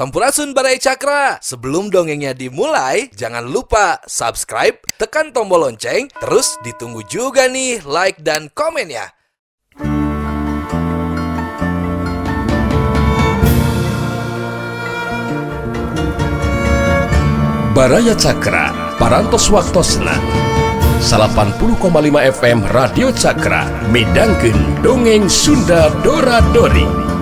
Sampurasun Baraya Cakra. Sebelum dongengnya dimulai, jangan lupa subscribe, tekan tombol lonceng, terus ditunggu juga nih like dan komennya. Baraya Cakra, Parantos Waktosna 80,5 FM Radio Cakra midangkeun dongeng Sunda Dora Dori.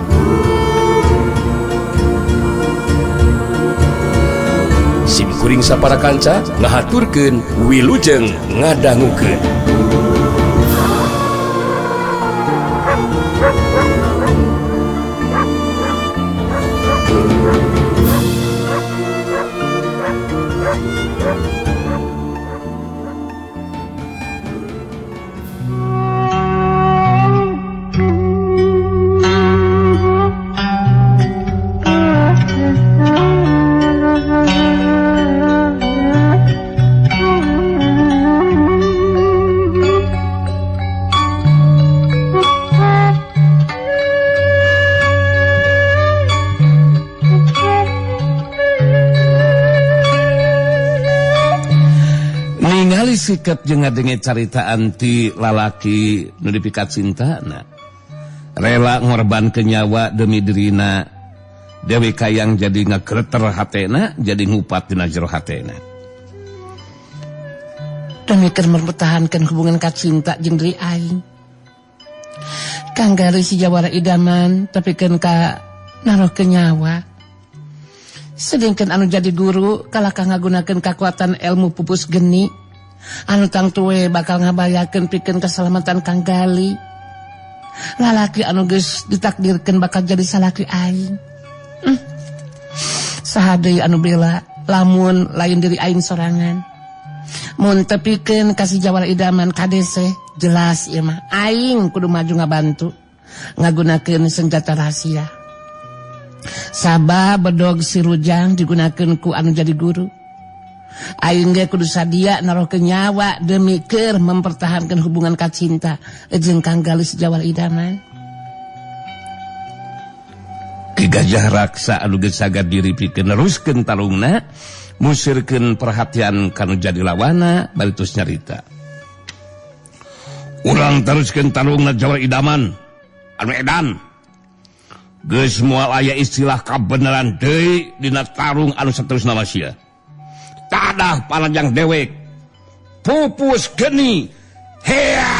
Sim kuring sapara kanca ngahaturkeun wilujeng ngadangukeun. Ningali sikap jeung ngadenge caritaan ti lalaki nu dipikat cintana, rela ngorbankeun nyawa demi dirina. Dewi Kayang jadi ngagreter hatena, jadi ngupat dina jero hatena. Demi keur mempertahankan hubungan kacinta jeung diri aing. Kang Gali si jawara idaman tapi keun ka narohkeun nyawa. Sedengkeun anu jadi guru kalakah ngagunakeun kakuatan ilmu pupus geni. Anu tangtu we bakal ngabayakeun pikeun keselamatan Kang Gali. Lalaki anu geus ditakdirkeun bakal jadi salaki aing. Saha deui anu bela lamun lain diri aing sorangan. Mun tepikeun ka si jawara idaman kadese jelas ieu mah aing kudu maju ngabantu ngagunakeun senjata rahasia. Sabab bedog si Rujang digunakeun ku anu jadi guru. Aing ge kudu sadia narohkeun nyawa demi keur mempertahankan hubungan kacinta jeung Kang Gali si jawara idaman. Ki Gajah Raksa anu geus sagar diri pikeun neruskeun tarungna, musirkeun perhatian kanu jadi lawana bari tos nyarita. Urang teruskeun tarungna jawara idaman anu edan. Geus moal aya istilah kabeneran deui dina tarung anu saterusna mah sia. Tadah panajang dewek pupus geni hea.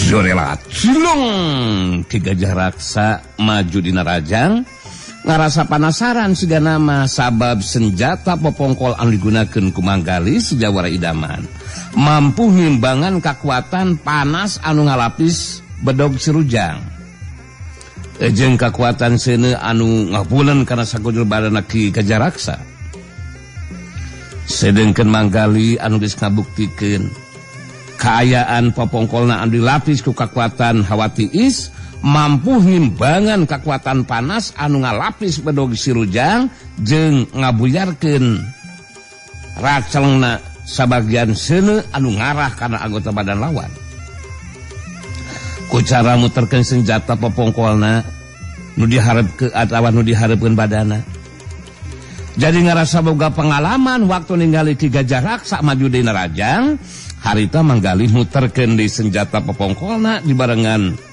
Zorela cilung Ki Gajah Raksa maju dina rajang ngarasa panasaran siga nama sabab senjata popongkol anu digunakeun ku Manggali si jawara idaman mampu ngimbangan kakuatan panas anu ngalapis bedog si Rujang jeung kakuatan seuneu anu ngabuleun kana sakujur badanna Ki Gajah Raksa. Sedengkeun Manggali anu geus ngabuktikeun kaayaan popongkolna anu dilapis ku kakuatan hawa tiis mampu ngimbangan kakuatan panas anu ngalapis bedog si Rujang jeung ngabuyarkeun racelengna sabagian seuneu anu ngarah kana anggota badan lawan. Ku cara muterkeun senjata popongkolna nu diharepkeun atawa nu dihareupeun badana. Jadi ngarasa boga pengalaman waktu ningali Ki Gajah Raksa maju dina rajang, harita Manggali muterkeun di senjata popongkolna dibarengan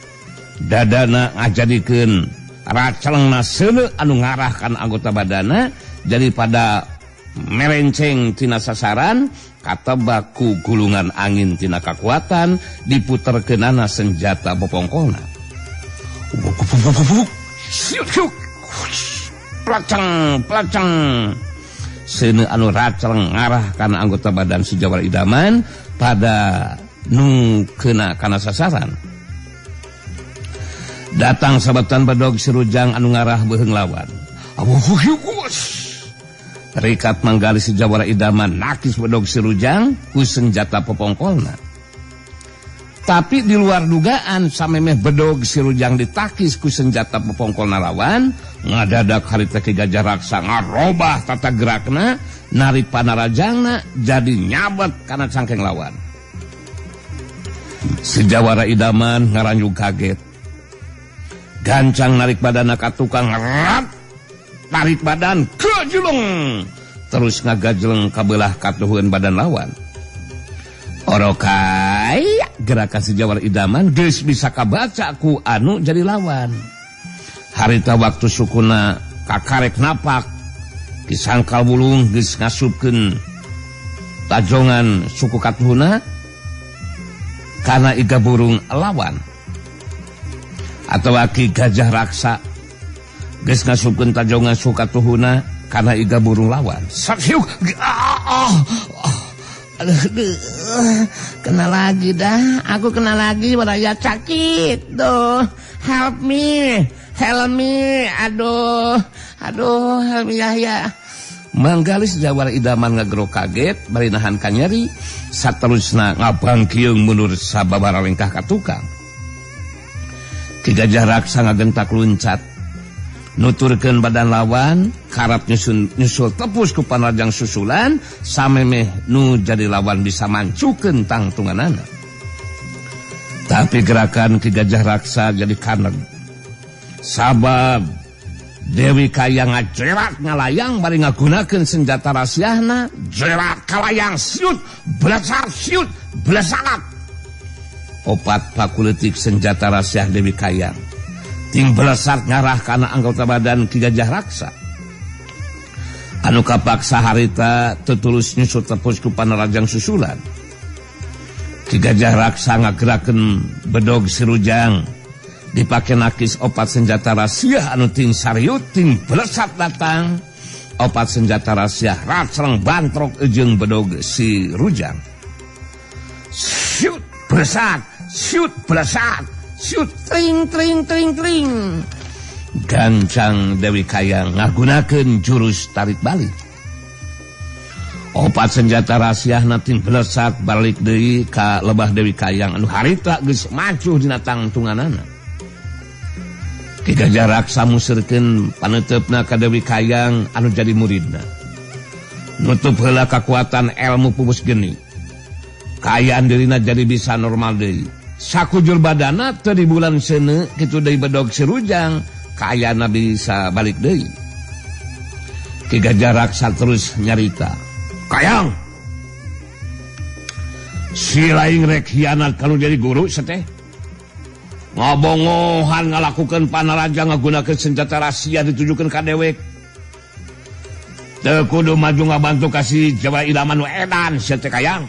dadana ngajadikeun racelengna seuneu anu ngarah kana anggota badana jadi pada melenceng tina sasaran katebak ku gulungan angin tina kakuatan diputerkeunana senjata popongkolna. Placeng placeng seuneu anu raceleng ngarah kana anggota badan si jawara idaman pada nu kena kana sasaran. Datang sabetan bedog si Rujang anu ngarah beuheung lawan. Rikat Manggali si jawara idaman nakis bedog si Rujang ku senjata popongkolna. Tapi di luar dugaan samemeh bedog si Rujang ditakis ku senjata pepongkol narawan, ngadadak harita Ki Gajah Raksa ngarobah tata gerakna, narik panarajangna jadi nyabet kana cangkeng lawan. Si Jawara Idaman ngaranjug kaget. Gancang narik badana ka tukang, rat tarik badan kejulung, terus ngagajleng kabelah katuhun badan lawan. Orokai gerakan si Jawara Idaman geus bisa kabaca ku anu jadi lawan. Harita waktu sukuna kakarek napak Ki Sangkal Wulung geus ngasupkeun tajongan suku katuhuna kana iga burung lawan. Atawa Ki Gajah Raksa geus ngasupkeun tajongan suku katuhuna kana iga burung lawan. Saksiuk Aduh, kena lagi dah, aku kena lagi, baraya sakit tuh. Help me, aduh, aduh, help me Yahya. Manggalis Jawara Idaman ngagero kaget, bari nahan kanyeri, saterusna ngabangkiung mundur sababara lengkah ka tukang. Ki Gajah Raksa ngagentak luncat, nuturkeun badan lawan, karap nyusul tepus ku panrajang susulan, samemeh nu jadi lawan bisa mancukeun tangtunganana. Tapi gerakan Ki Gajah Raksa jadi kaneg. Sabab Dewi Kayang ngajerat ngalayang bari ngagunakeun senjata rahasiana, jerat kalayang siut, blesar siut, blesalat. Opat pakuletik senjata rahasia Dewi Kayang ting belesat ngarah kana anggota badan Ki Gajah Raksa. Anu kapaksa harita tetulus nyusut tepus ku panarajang susulan. Ki Gajah Raksa ngagerakeun bedog si Rujang dipake nakis opat senjata rahasia anu ting sariut ting belesat datang. Opat senjata rahasia racreng bantrok jeung bedog si Rujang. Siut belesat, siut belesat, siut tring tring tring tring. Gancang Dewi Kayang ngagunakeun jurus tarik balik. Opat senjata rahasia natin belesat balik deui ka lebah Dewi Kayang anu harita geus macuh dina tangtunganana. Ki Gajah Raksa museurkeun paneuteup-na ka Dewi Kayang anu jadi muridna. Nutup heula kakuatan ilmu pupus geni. Kaayaan dirina jadi bisa normal deui. Sakujur badana teu di bulan seuneu kitu deui bedog si Rujang, kaayana bisa balik deui. Ki Gajah Raksa terus nyarita, "Kayang, si lain rek hianat kalau jadi guru seteh. Ngabongohan ngalakukeun panaraja ngagunakeun senjata rahasia ditujukeun ka dewek. Teu kudu maju ngabantu ka si Jawara Idaman nu edan sia teh Kayang.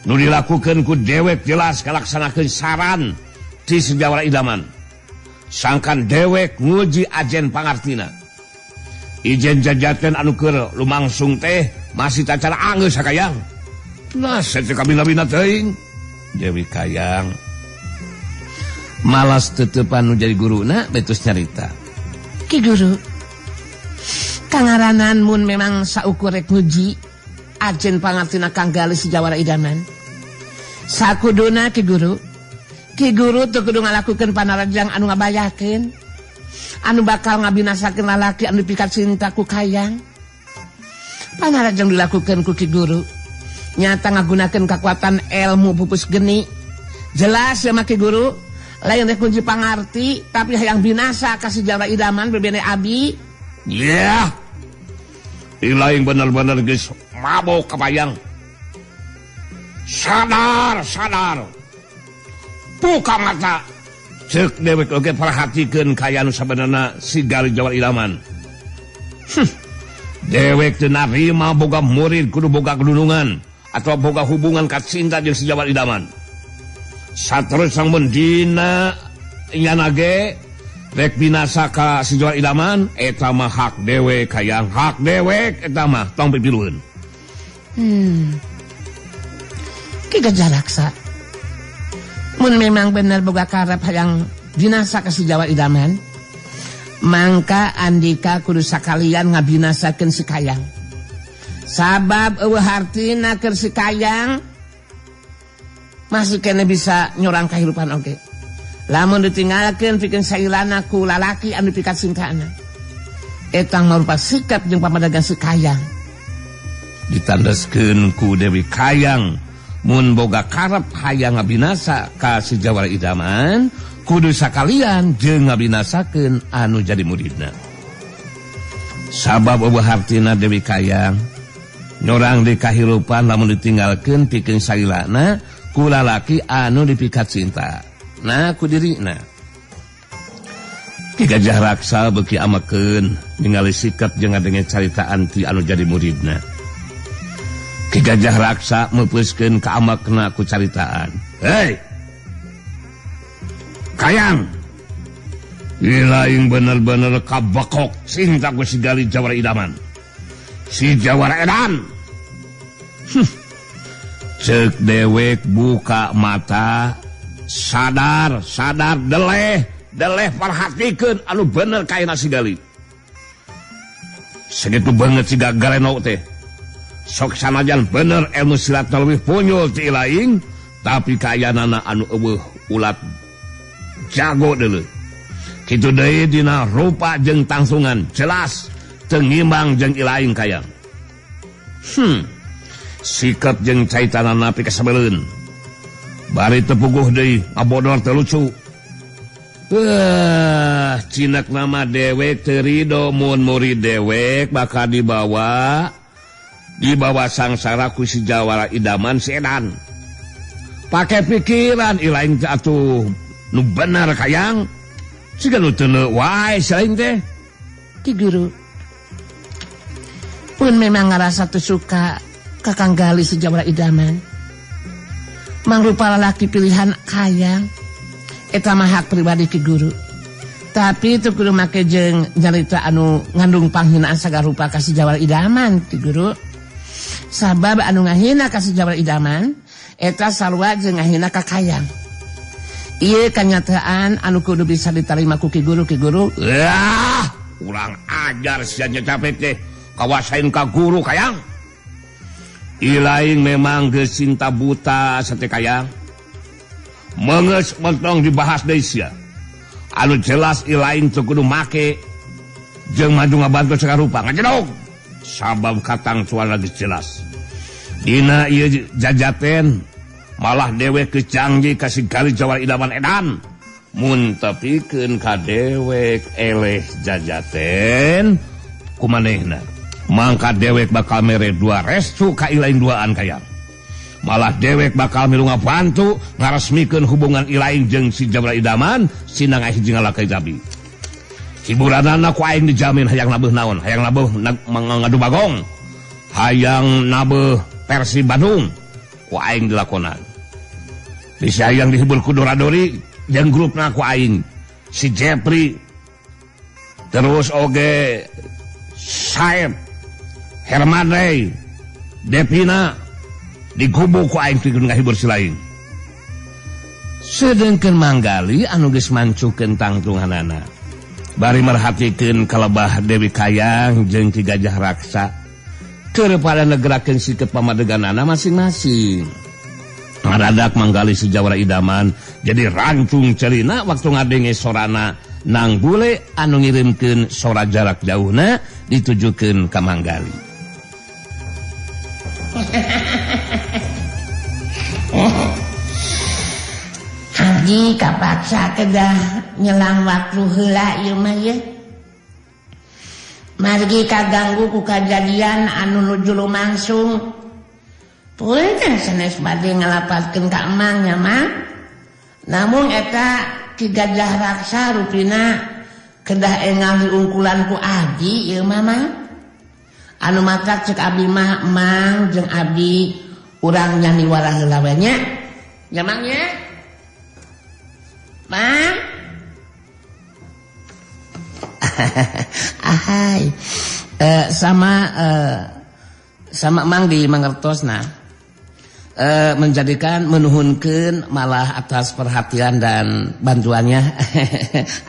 Nu dilakukeun ku dewek jelas kalaksanakeun saran ti si Jawara Idaman. Sangkan dewek nguji ajen pangartina. Ijen jajaten anu keur lumangsung teh masih tacara anggeus sakayang. Nah, sia teh kabina-bina teuing." Dewi Kayang malas tetepan nu jadi guruna betus nyarita. Ki Guru, kangaranan mun memang saukur rek nguji ajen pangartina Kang Galih si Jawara Idaman. Sakuduna Ki Guru, Ki Guru teu kudu ngalakukeun panarajang anu ngabayakeun, anu bakal ngabinasakeun lalaki anu dipikat cinta ku Kayang. Panarajang dilakukeun ku Ki Guru nyata ngagunakeun kakuatan ilmu pupus geni. Jelas ya mah Ki Guru, lain rek kunci pangarti tapi hayang binasa ka si Jawara Idaman bebene abi. Yeah. Ilaing bener-bener geus mabok kabayang. Sadar, sadar. Buka mata. Ceuk dewek oge perhatikeun kaya nu sabenerna si Galih Jawara Idaman. Dewek teu narima boga murid kudu boga kedunungan atau boga hubungan ka cinta jeung si Jawara Idaman. Saterus sang mun dina nyana ge rek binasa ka si Jawara Idaman eta mah hak dewek hayang hak dewek eta mah tong pipilueun. Ki Gajah Raksa, mun memang bener boga karep hayang binasa ka si Jawara Idaman, mangka andika kudu sakalian ngabinasakeun si Kayang. Sabab eueuh hartina keur si Kayang Masih kene bisa nyorang kahirupan oge. Lamun ditinggalkeun pikeun sailana ku lalaki anu dipikacintana. Eta marupa sikap jeung pamadagan si Kayang. Ditandaskeun ku Dewi Kayang mun boga karep hayang ngabinasa ka si Jawara Idaman kudu sakalian jeung ngabinasakeun anu jadi muridna. Sabab eueuh hartina Dewi Kayang nyorang di kahirupan lamun ditinggalkeun pikeun sailana ku lalaki anu dipikacinta. Nah ku dirina. Ki Gajah Raksa beuki amekeun ningali sikap jeung ngadenge caritaan ti anu jadi muridna. Ki Gajah Raksa meupeuskeun ka amakna ku caritaan. Hei! Kayang! Ilaing bener-bener kabekok cinta ku si Gali Jawara Idaman. Si Jawara Edan. Cek dewek buka mata, sadar, sadar, deleh, deleh perhatikeun anu bener kaena si Gali. Segitu banget si Galeno teh. Sok sanajan bener ilmu silat leuwih punyul ti ilaing, tapi kayanana anu eueuh ulat jago deuleu. Kitu deui dina rupa jeung tangsungan jelas teu ngimbang jeung ilaing kayang. Sikap jeung caitanana pikasebeleun. Bari teu puguh deui ngabodor teu lucu. Cinak nama dewek teu rido mun murid dewek bakal dibawa sangsara ku si Jawara Idaman si Edan. Pake pikiran ilaing teh atuh nu bener kayang. Siga nu teu wae si lain teh. Ki Guru pun memang ngarasa teu suka ka Kang Gali si Jawara Idaman. Mangrupa lalaki pilihan kayang. Eta mah hak pribadi Ki Guru. Tapi teu kudu make jeung nyarita anu ngandung panghinaan sagarupa ka si Jawara Idaman Ki Guru. Sabab anu ngahina ka si Jawara Idaman eta sarua jeung ngahina ka Kayang. Ieu kanyataan anu kudu bisa ditarima ku Ki Guru Ki Guru. Yah, urang ajar sia capek teh kawasain ka guru Kayang. Ilaing memang geus cinta buta sate Kayang. Mengeus mentong dibahas deui sia. Anu jelas ilaing teu kudu make jeung maju ngabantu sakarupa ngajedog. Sabab katang cuan lagi jelas. Dina ieu jajaten malah dewek kecanggih kasih Gali Jawara Idaman edan. Mun tepikeun ka dewek eleh jajaten kumanehna. Mangka dewek bakal mere dua restu ka ilaing duaan kayang. Malah dewek bakal milu ngabantu ngaresmikeun hubungan ilaing jeung si Jawara Idaman sinang hiji ngalakai jabi. Hiburanana ku aing dijamin hayang nabeuh naon, hayang nabeuh ngadu bagong, hayang nabeuh Persib Bandung ku aing dilakonan. Bisa hayang dihibur ku Doradori jeung grupna ku aing si Jepri terus oge Saeb Herman Ray Devina digubu ku aing pikeun ngahibur si lain. Sedengkeun Manggali anu geus mancukeun tangtunganana bari merhatikeun kalebah Dewi Kayang jeung Ki Gajah Raksa keur pada negerakeun sikep pamadeganana masing-masing. Ngaradak Manggali si Jawara Idaman jadi rancung celina waktu ngadenge sorana nang bule anu ngirimkeun sora jarak jauhna ditujukeun ka Manggali. Abdi kapaksa kedah nyelang waktu heula ieu mah ye. Margi kaganggu ku kajadian anu nuju lumangsung. Punten sanes bade ngalapatkeun ka emang nya mah. Namun eta Ki Gajah Raksa rupina kedah engal diungkulan ku abdi ieu mah mah. Anu matak cek abdi mah emang jeung abdi urang nyaniwara heula we nya. Nya mang nya. Mang. Ahai. Sama mang di mangertosna. Menjadikan menuhunkeun malah atas perhatian dan bantuannya.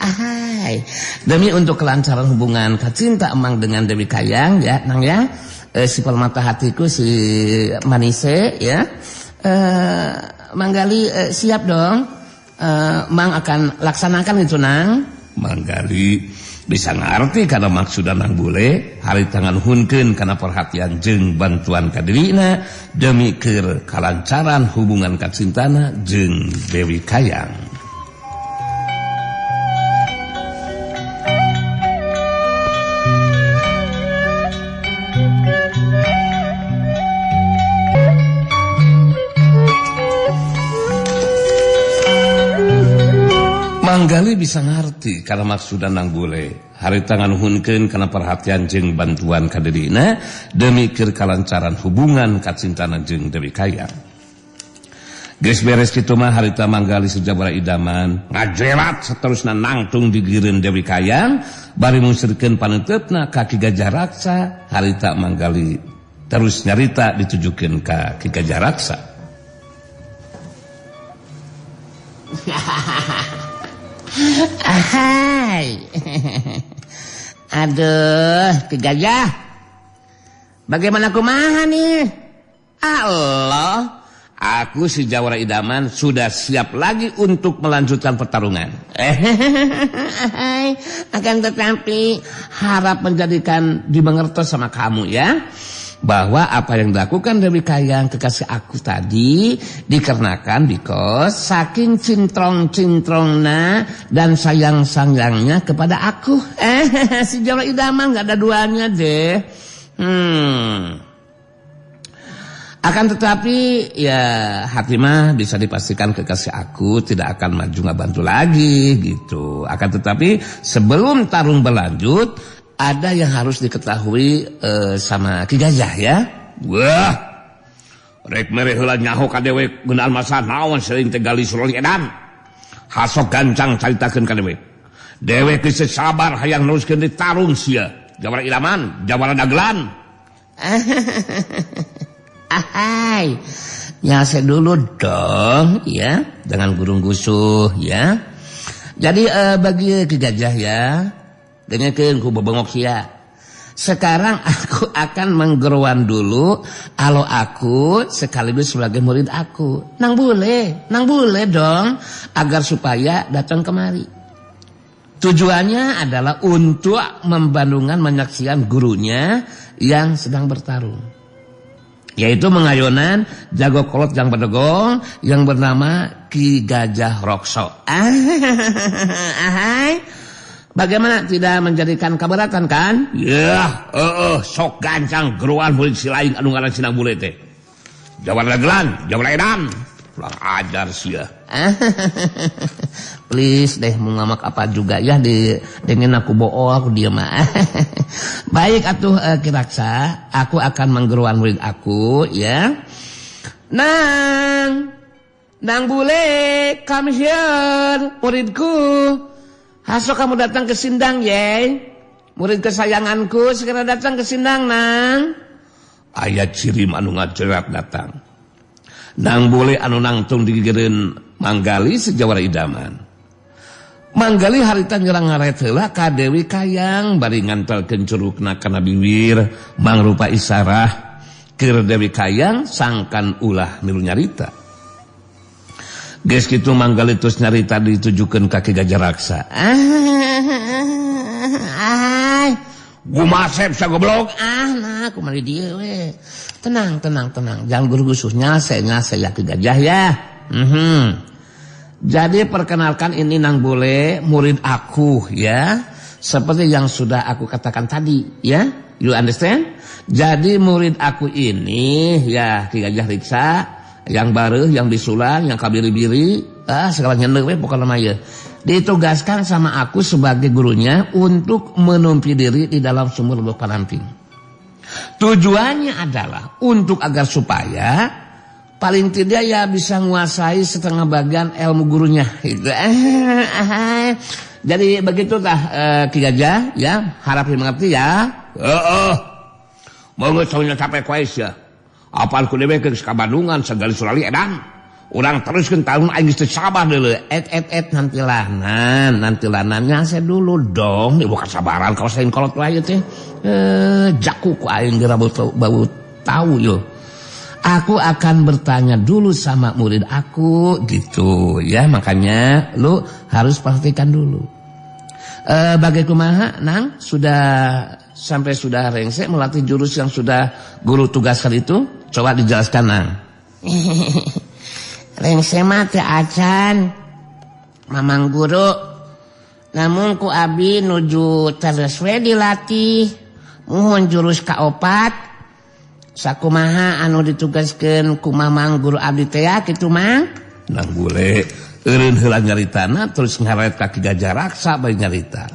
Ahai. Demi untuk kelancaran hubungan kacinta emang dengan Dewi Kayang ya, Nang ya. Si permata hatiku si Manise ya. Manggali siap dong. Mang akan laksanakan itu Nang. Manggali bisa ngerti karena maksudan Nang Bule hari tangan hunkeun kana perhatian jeung bantuan ka dirina demi keur kalancaran hubungan kacintana jeung Dewi Kayang. Manggali bisa ngerti karena maksudan Nang Bule hari tangan hunkeun kana perhatian jeung bantuan ka dirina demi keur kalancaran hubungan kacintana jeung Dewi Kayang. Geus beres kitu mah harita Manggali sejabara idaman ngajelat saterusna nangtung digireun Dewi Kayang bari musirkeun paneuteup ka Ki Gajah Raksa. Harita Manggali terus nyarita ditujukeun ka Ki Gajah Raksa. Ahai. Aduh, Ki Gajah. Bagaimana kumaha nih? Allah, aku si Jawara Idaman sudah siap lagi untuk melanjutkan pertarungan. Akan tetapi harap menjadikan dimengertos sama kamu ya, bahwa apa yang dilakukan Dewi Kayang kekasih aku tadi dikarenakan because saking cintrong-cintrongna dan sayang-sayangnya kepada aku. Si Jawara Idaman gak ada duanya deh. Akan tetapi ya hati mah bisa dipastikan kekasih aku tidak akan maju ngabantu lagi gitu. Akan tetapi sebelum tarung berlanjut ada yang harus diketahui sama Ki Gajah ya. Wah, rek mere heula nyaho ka dewek ngeunaan masa naon seuring teh Gali Suroli edan. Hasok gancang caritakeun ka dewek. Dewek geus sabar hayang neruskeun di tarung sia. Jawara Idaman, jawara dagelan. Ahai, nyase dulu dong ya, jangan gurung gusuh ya. Jadi bagi Ki Gajah ya, dengekeun ku bebengok sia. Sekarang aku akan menggeruan dulu alo aku sekaligus sebagai murid aku. Nang boleh dong agar supaya datang kemari. Tujuannya adalah untuk membandungkan menyaksikan gurunya yang sedang bertarung, yaitu mengayonan jago kolot yang berdegong yang bernama Ki Gajah Rokso. Ahai. Bagaimana tidak menjadikan keberatan kan? Ya, sok gancang geruan murid si lain anu ngaran si Nang Bule teh. Jawara dagelan, jawara edan. Pulang ajar sia. Please deh mau ngamak apa juga ya di dengan aku bohong aku diam. Baik atuh Ki Raksa, aku akan menggeruan murid aku ya. Nang, Nang Bule, come here, muridku. Haso kamu datang ke sindang ye. Murid kesayanganku segera datang ke sindang Nang. Aya cirim anu ngajerat datang. Nang Bule anu nangtung digigireun Manggali sejawara idaman. Manggali harita nyerang ngaret heula ka Dewi Kayang bari ngantelkeun curugna kana biwir mangrupa isarah keur Dewi Kayang sangkan ulah milu nyarita. Geus kitu Manggali terus nyarita ditujukeun ka Ki Gajah Raksa. Ai, gumasep sagoblok. Ah, nah kumaha dieu we. Tenang, tenang, tenang. Jangan gurugusuh nyase ya Ki Gajah ya. Jadi perkenalkan ini Nang Bule murid aku ya. Seperti yang sudah aku katakan tadi ya. You understand? Jadi murid aku ini ya Ki Gajah Riksa yang baru, yang bisulan, yang kabiri-biri, segala nyendek we pokoknya mah ya. Ditugaskan sama aku sebagai gurunya untuk menumpi diri di dalam sumur Lubuk Panamping. Tujuannya adalah untuk agar supaya paling tidak ya bisa menguasai setengah bagian ilmu gurunya. Gitu. Jadi begitu tah Ki Gajah ya, harap dimengerti ya. Heeh. Mau geus capek wae sia. Apaan ku dewek geus ka Bandungan sagali Surali edan. Urang teruskeun tahun aing geus teu sabar deuleu. Et nantilah nan nyase dulu dong. Ieu kasabaran kawas lain kolot wae teh. Jaku ku aing geura bau tahu yo. Aku akan bertanya dulu sama murid aku gitu ya, makanya lu harus pastikan dulu. Bagaimana Nang, sudah sampai sudah rengse melatih jurus yang sudah guru tugaskan itu? Coba dijelaskan Nang. Rengse mah teu acan Mamang Guru. Namun ku abi nuju terus we dilatih muhun jurus kaopat sakumaha anu ditugaskeun ku Mamang Guru abdi teh kitu Mang. Nang bule eureun heula nyaritana terus ngaret ka Ki Gajah Raksa bari nyarita.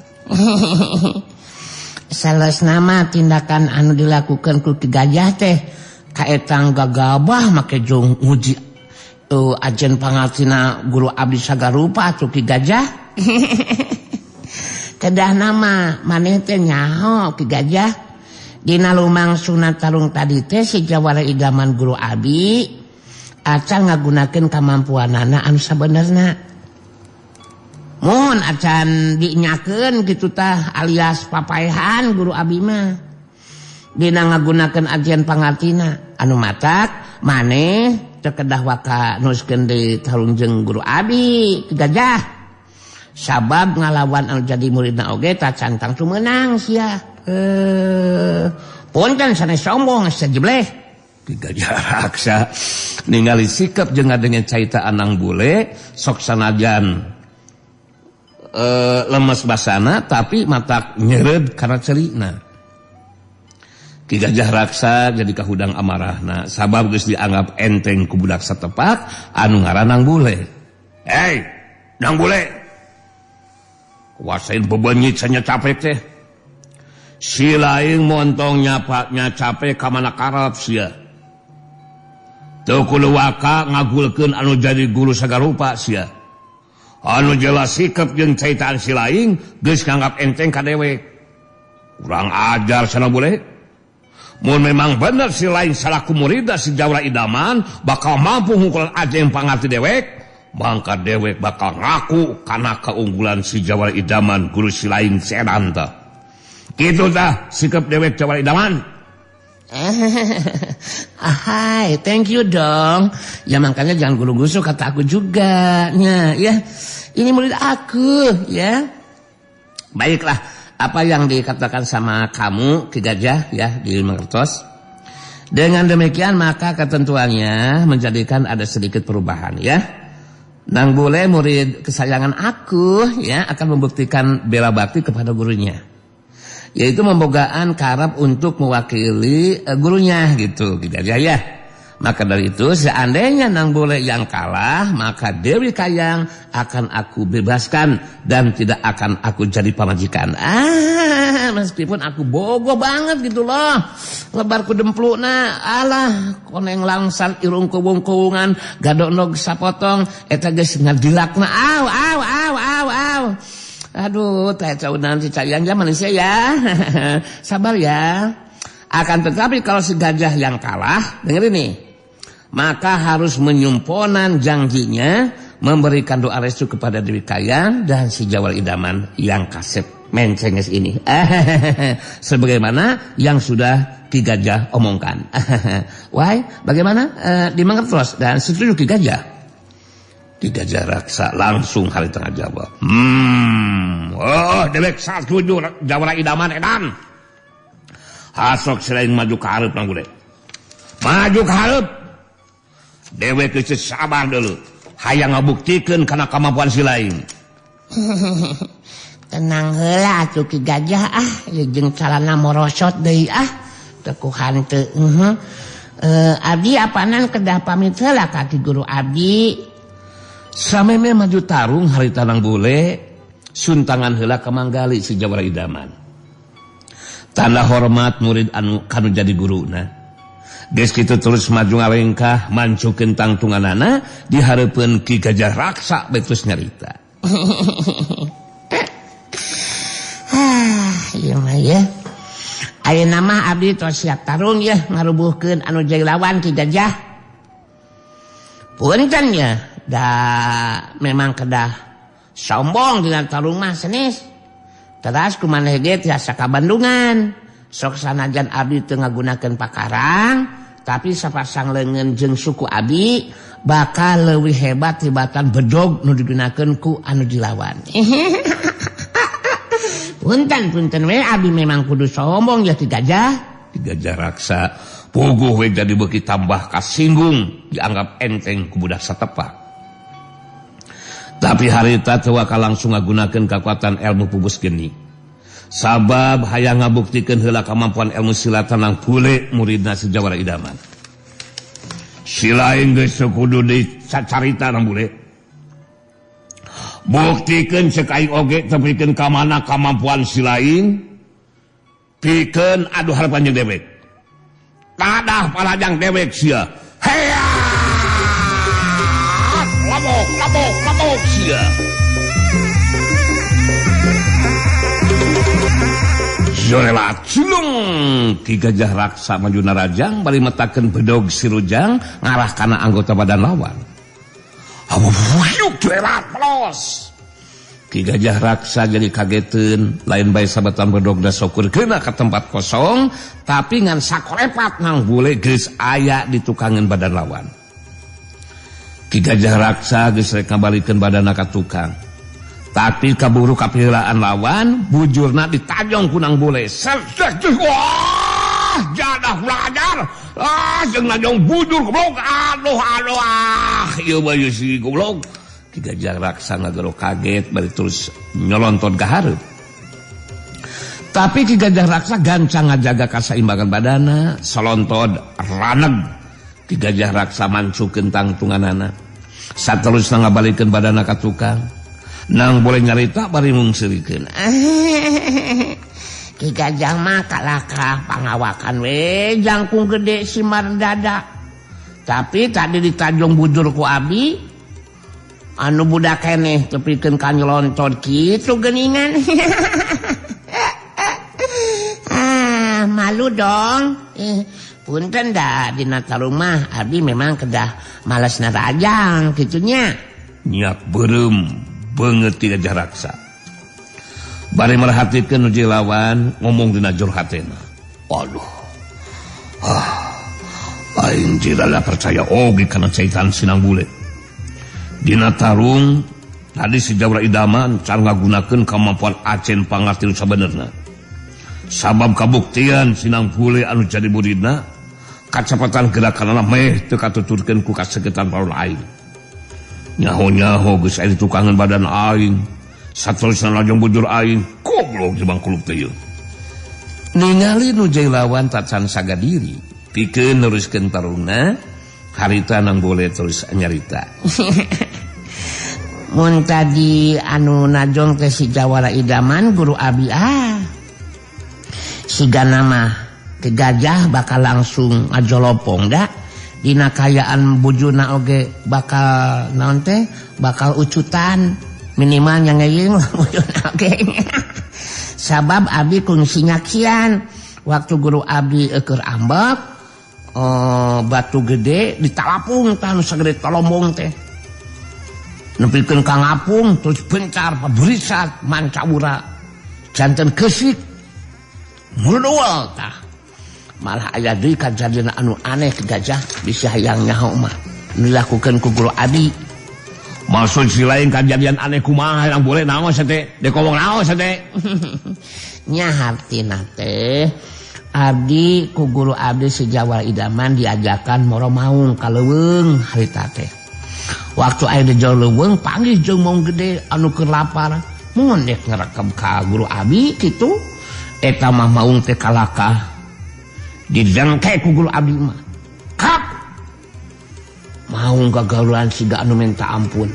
Salesna mah tindakan anu dilakukan ku Ki Gajah teh kaetang gagabah make jung nguji ajen pangartina guru abdi sagarupa atuh Ki Gajah. Kedah nama maneh teh nyaho Ki Gajah dina lumangsungna tarung tadi teh si jawara idaman guru abi acan ngagunakeun kamampuanana anu sabenerna. Mun acan dinyakeun kitu tah alias papaehan guru abi mah dina ngagunakeun ajian pangartina anu matak maneh teu kedah waka nuskeun deui tarung jeung guru abi Ki Gajah. Sabab ngalawan anu jadi muridna oge tacan tangtu meunang sia. Punten sanes sombong sajebleh. Ki Gajah Raksa ningali sikap jeung ngadenge carita Anang Bule sok sanajan lemes basana tapi matak nyereud kana cerina. Ki Gajah Raksa jadi kahudang amarahna sabab geus dianggap enteng ku budak satepak anu ngaran Nang Bule. Hei, Nang Bule. Kuasain bebenyit sanya capek teh. Si lain montong nyapaknya capek kamana karep sia. Teu kudu waka ngagulkeun anu jadi guru sagarupa sia. Anu jelas sikep jeung caitaan si lain geus nganggap enteng ka dewek. Kurang ajar sana boleh. Mun memang bener si lain salaku murida si jawara idaman bakal mampu ngungkulan aja yang pangarti dewek. Mangka dewek bakal ngaku karena keunggulan si jawara idaman guru si lain sedan tah. Kitu tah sikap dewek jawara idaman. Ahai, thank you dong. Ya makanya jangan guru-gusu kata aku juga. Ya, ya. Ini murid aku ya. Baiklah, apa yang dikatakan sama kamu Ki Gajah ya di Mangertos. Dengan demikian maka ketentuannya menjadikan ada sedikit perubahan ya. Nang Bule murid kesayangan aku ya akan membuktikan bela bakti kepada gurunya, yaitu membogaan karab untuk mewakili gurunya gitu Ki Gajah ya. Maka dari itu seandainya Nang Bule yang kalah maka Dewi Kayang akan aku bebaskan dan tidak akan aku jadi pamajikan. Meskipun aku bogo banget gitu loh. Lebar ku demplukna, alah koneng langsar irung kuwung-kuwungan, gadok nog sapotong eta geus ngadilakna. Aw aw aw aw aw. Aduh, teh caunan si Cayang ya manusia ya. Sabar ya. Akan tetapi kalau si gajah yang kalah, dengerin nih, maka harus menyumponan janjinya memberikan doa restu kepada Dewi Kayang dan si Jawara Idaman yang kasep mencenges ini. Sebagaimana yang sudah Ki Gajah omongkan. Wah, bagaimana? Dimengertos dan setuju Ki Gajah. Ki Gajah Raksa langsung hari tengah jawab. Oh, dewek setuju Jawara Idaman edan. Hasok selain maju ke hareup nang bule. Maju ke hareup. Dewek geus sabar dulu. Hayang ngabuktikeun kana kemampuan si lain. Tenang heula atuh Ki Gajah ah, jeung calana morosot deui ah. Teu ku hanteu. Abdi apanan kedah pamit heula ka Ki Guru abdi. Sameme maju tarung harita Nang Bule suntangan heula ka Manggali si Jawara Idaman. Tanda hormat murid anu kanu jadi guruna. Geus kitu terus maju ngalengkah mancukeun tangtunganana di hareupeun Ki Gajah Raksa betus nyarita. Ah, ieu mah ya. Ayeuna mah abdi tos siap tarung ya ngarubuhkeun anu jadi lawan Ki Gajah. Punten ya, da memang kedah sombong dina tarung mah senis. Teras kumaneh ge tiasa ka Bandungan. Sok sanajan abdi teu ngagunakeun pakarang, Tapi sapasang leungeun jeung suku abi bakal leuwih hebat tibatan bedog nu digunakeun ku anu dilawan. Punten punten we abi memang kudu sombong ya Ki Gajah. Ki Gajah Raksa puguh we jadi beuki tambah kasinggung dianggap enteng ku budak satepak. Tapi harita teu bakal langsung ngagunakeun kakuatan ilmu pupus geni. Sabab hayang ngabuktikeun heula kamampuan ilmu silat nang bule muridna si Jawara Idaman. Silain geus kudu dicarita nang bule. Buktikeun ceuk aing oge tepikeun ka mana kamampuan silain pikeun adu harapan jeung dewek. Tadah palajang dewek sia. Heya! Labok, labok, labok sia. Jorelat cilung Ki Gajah Raksa maju narajang bari metakeun bedog sirujang ngarah kana anggota badan lawan. Wuyuk jorelat pelos. Ki Gajah Raksa jadi kageteun lain bae sabetan bedog da sokur keuna ka tempat kosong tapi ngan sakolepat nang bule geus aya di tukangeun badan lawan. Ki Gajah Raksa geus rek ngabalikeun badanna ka tukang. Tapi kaburu kapiheulaan lawan bujurna ditajong ku nang bule. Wah, jadah belajar. Ah, jeung najong bujur goblok. Aduh, aduh, ah, ieu mah si goblok. Ki Gajah Raksa ngagero kaget bari terus nyolonton ka hareup. Tapi Ki Gajah Raksa gancang ngajaga kasaimbangan badana, solontod raneg. Ki Gajah Raksa mancukeun tangtunganana. Saterusna ngabalikeun badana ka tukang. Nang boleh nyarita bari mungseurikeun. Ki Gajah mah kalakah pangawakan we jangkung gede simar dada. Tapi tadi ditajong bujur ku abi anu budak keneh tepikeun ka nyelontot kitu geuningan. Ah, malu dong. Punten da dina tarumah abi memang kedah malas narajang kitunya. Nyak beureum beungeut Ki Gajah Raksa. Bari merhatikeun nu lawan ngomong dina jero hatena. Aduh. Ah. Aing rada percaya oge kana caitan sinang bule. Dina tarung tadi si Jawara Idaman can ngagunakeun kamampuan acen pangarti nu sabenerna. Sabab kabuktian sinang bule anu jadi muridna kacepatan gerakanana meh teu katuturkeun ku kasegetan paron aing. Nyaho-nyaho geus aya ditukangan badan aing. Saterusna lajong bujur aing, goblok jeung bangkuluk teh ieu. Ningali nu lawan tacan sagadiri, pikeun neruskeun tarungna, harita nang boleh terus nyarita. Mun tadi anu najong teh si Jawara Idaman guru abi ah. Sigana mah Ki Gajah bakal langsung ngajolopong da. Dina kayaan bujuna oge bakal naon teh bakal ucutan minimal nyangeuyeung lah bujuna oge. Sabab abi kungsi nyaksian waktu guru abi eueur ambek batu gede ditalapung tah nu sagede tolombong teh nepikeun ka ngapung terus bencar paberisat mancawura janten keusik mudual tah. Malah aya deui kajadian anu aneh Ki Gajah bisa hayang nyaho mah dilakukeun ku guru abi. Maksud si lain kajadian aneh kumaha yang boleh naon sia teh? Dek ngomong naon sia teh? Nya hartina teh abdi ku guru abdi si Jawara Idaman diajakan moro maung ka leuweung harita teh. Waktu aya di jauh leuweung panggih jeung maung gede anu keur lapar. Mun dek ngerekam ka guru abi kitu eta mah maung teh kalakah didengke ku guru abdi mah. Kap. Maung gagaluan siga anu minta ampun.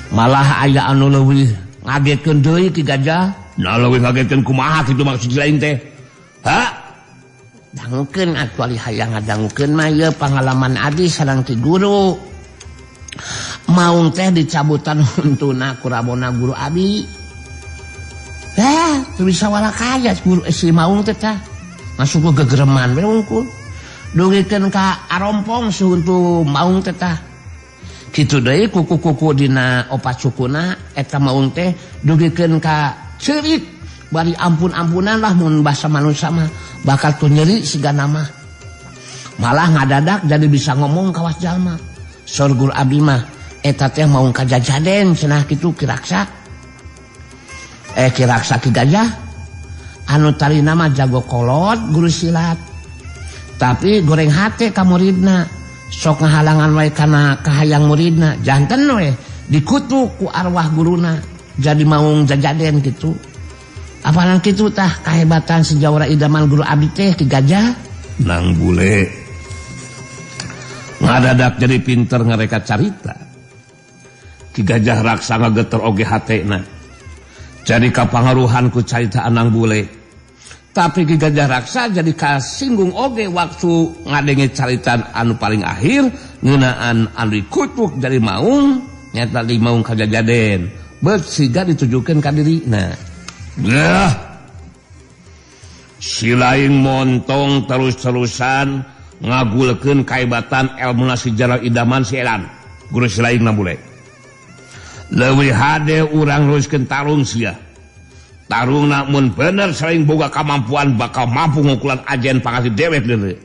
Malah aya anu leuwih ngagetkeun deui Ki Gajah. Nah leuwih ngagetkeun kumaha kitu maksud lain teh? Ha? Dangukeun atuh ari hayang ngadangukeun mah ieu pangalaman abdi sareng Ki Guru. Maung teh dicabutan huntuna ku rabona guru abi. Teu bisa walakaya guru si maung teh tah. Masuk ke gegereman we wungkul. Dugikeun ka arompong sehuntu maung teh tah. Kitu deui kuku-kuku dina opat sukuna eta maung teh dugikeun ka ceurik bari ampun-ampunan lah mun basa manusia mah bakal tuh nyeri sigana mah. Malah ngadadak jadi bisa ngomong kawas jalma. Sorgur abdi mah eta teh maung kajajaden cenah kitu Ki Raksa. Ki Raksa Ki Gajah anu tarina mah jago kolot guru silat. Tapi goreng hate ka muridna, sok ngahalangan wae kana kahayang muridna, janten we dikutuk ku arwah guruna jadi maung jajaden kitu. Apanan kitu tah kahebatan si jawara idaman guru abdi teh Ki Gajah. Nang bule ngadadak jadi pinter ngareka carita. Ki Gajah Raksa ngageter oge hatena. Jadi kapangaruhan ku carita Anang Bule. Tapi Ki Gajah Raksa jadi kasinggung oge waktu ngadenge caritan anu paling akhir ngeunaan anu dikutuk jadi maung nyata di maung kajajaden. Bet siga ditujukeun ka dirina. Nah, si lain montong terus-terusan ngagulkeun kaebatan elmuna si jawara idaman si edan. Guru si lain na bule. Leuwih hade urang neruskeun tarung sia. Tarungna mun bener sering boga kamampuan bakal mampu ngukulan ajen pangasih dewek deui.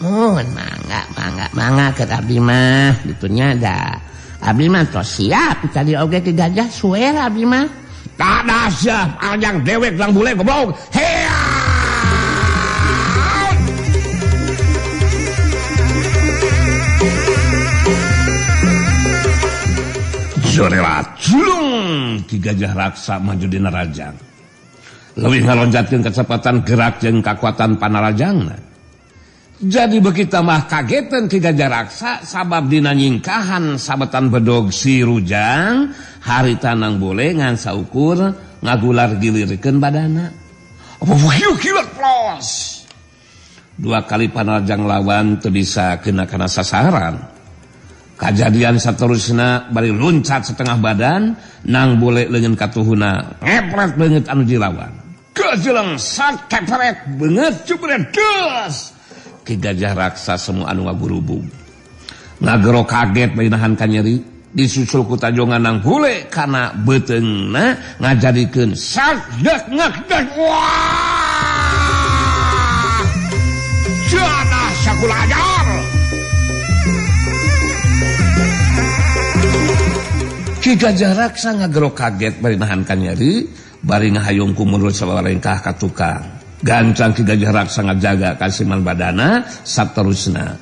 Mun mangga mangga mangga ke abdi mah ditunya da. Abdi mah tos siap tadi oge Ki Gajah suer abdi mah. Kada siap anjang dewek lang bule goblok. Hea! Jorelat julung Ki Gajah Raksa maju dina rajang. Leuwih ngalonjatkeun kecepatan gerak jeung kakuatan panarajangna. Jadi beuki tambah kagetan Ki Gajah Raksa sabab dina nyingkahan sabetan bedog si Rujang harita Nang Bule ngan saukur ngagular gilirkeun badana. Dua kali panarajang lawan teu bisa kena kana sasaran. Kajadian saterusna bari loncat setengah badan Nang Bule leungeun katuhuna ngepret beungeut anu dilawan. Gejeleng sakepret beungeut jebret geus. Ki Gajah Raksa semua anu ngagurubug. Ngagero kaget bari nahan kanyeri disusul ku tajongan Nang Bule kana beuteungna ngajadikeun sak dek ngek dek. Wah! Janah sakulajar. Ki Gajah Raksa ngagero kaget bari nahan kanyeri bari ngahayung ku mundur sabarengkah ka tukang. Gancang Ki Gajah Raksa ngajaga kasiman badana saterusna.